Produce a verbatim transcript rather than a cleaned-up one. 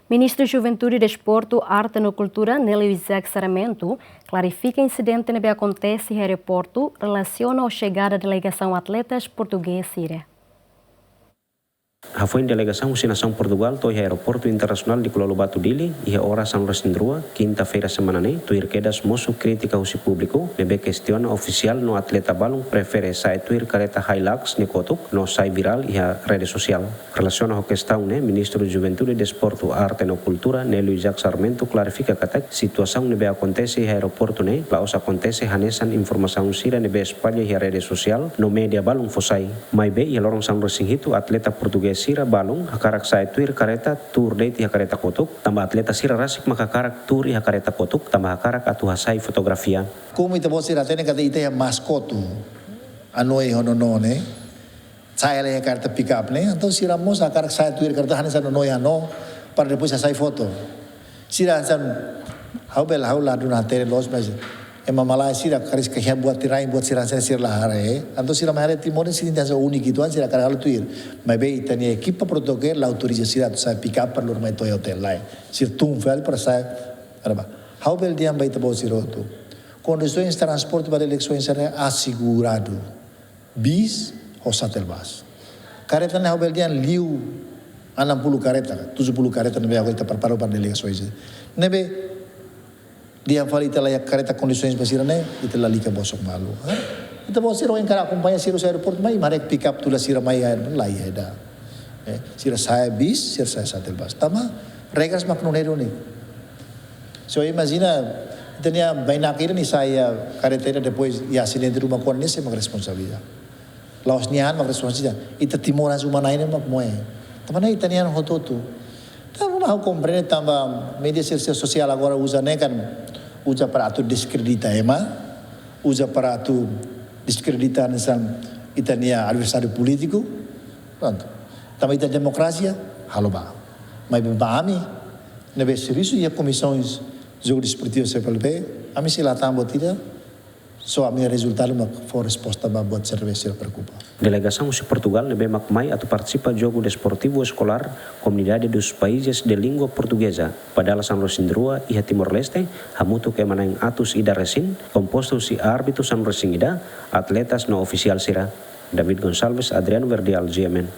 Ministru Juventude, Desportu, Arte no Kultura, Nélio Isaac Sarmento, klarifika insidente ne'ebé akontese iha aeroportu relasiona ho xegada delegasaun atletas portugés sira. Hafoin delegasaun husi nasaun Portugal to'o iha Aeroportu Internasionál Nicolau Lobato Dili, iha oras sanulu-resin-rua, kinta-feira semana ne'e, tuir kedas mosu krítika husi públiku, ne'ebé kestiona ofisiál no atleta balun prefere sa'e tuir kareta Hilux nia kotuk, no sai virál iha rede sosiál. Relasiona ho kestaun ne'e, Ministru Juventude, Desportu, Arte no Kultura, Nélio Isaac Sarmento, klarifika katak situasaun ne'ebé akontese iha aeroportu ne'e la'ós akontese hanesan informasaun sira ne'ebé espalla iha rede sosiál no média balun fó sai. Maibé iha loron sanulu-resin-hitu, atleta portugés sira balun hakarak sa'e tuir kareta tuur de'it iha kareta kotuk, tanba atleta sira rasik mak hakarak tuur iha kareta kotuk, tanba hakarak atu hasai fotografia. Komu ita-boot sira hatene katak ita iha maskotu, hanoin ho nono ne'e, sa'e lai iha kareta pick-up ne'e, entaun sira mós hakarak sa'e tuir kareta hanesan nono hanoin, para depois hasai foto. Sira hanesan, ha'u bele, ha'u la dún hatene loos, mas ema malae sira karik ke iha buat tirai, buat sira hanesan sira la haree. Entaun sira mai haree Timor ne'e sira hanesan úniku uitoan, sira hakarak halo tuir. Maibé ita-nia ekipa protokolu la autoriza sira atu sa'e pick-up para lori mai to'o iha hotel, lae. Sira tun fali para sa'e, ada ba. Ha'u bele dehan ba ita-boot sira hotu. Kondisoens transporte ba eleisoens ne'e aseguradu. Bis ho shuttle bus. Kareta ne'e ha'u bele dehan liu enam puluh kareta, tujuh puluh kareta ne'ebé agora ita prepara para delegasoens. Ne'ebé dehan fali ita la iha kareta kondisoens ba sira ne'e, ita lalika bosok malu. Ha? Ita-boot sira ohin karik akompaña sira husi aeroportu mai, imi haree pick-up tula sira mai, eh, la iha ida. Eh, sira sa'e bis, sira sa'e shuttle bus. Tanba regras mak nune'e duni. So, imajina, ita-nia bainaka ida ne'e sa'e iha kareta ida, depois iha asidente ruma kuandu ne'e sé mak responsabiliza. La'ós nia an mak responsabiliza. Ita Timor hanesan uma-na'in ne'e mak moe. Tanba ne'e ita-nia an hotu-hotu. Tanba ha'u komprende tanba média sosiál agora uza ne'e kan uza para atu deskredita ema, uza para atu deskredita hanesan ita-nia adversáriu polítiku. Prontu. Tanba ita demokrasia, halo ba. Maibé ba ami, ne'ebé servisu iha Komisaun Jogu Desportivu C P L P, ami sei la tanba tida, só ami rezultadu mak fó resposta ba buat sira ne'ebé sira preokupa. Delegasaun husi Portugal ne'ebé mak mai atu partisipa Jogu Desportivu Eskolár Comunidade dos Países de Língua Portuguesa ba dala sanulu-resin-rua iha Timor-Leste, hamutuk ema na'in atus ida resin, kompostu husi árbitru sanulu-resin-ida, atletas no ofisiál sira. David Gonçalves, Adriano Verdial, G M N.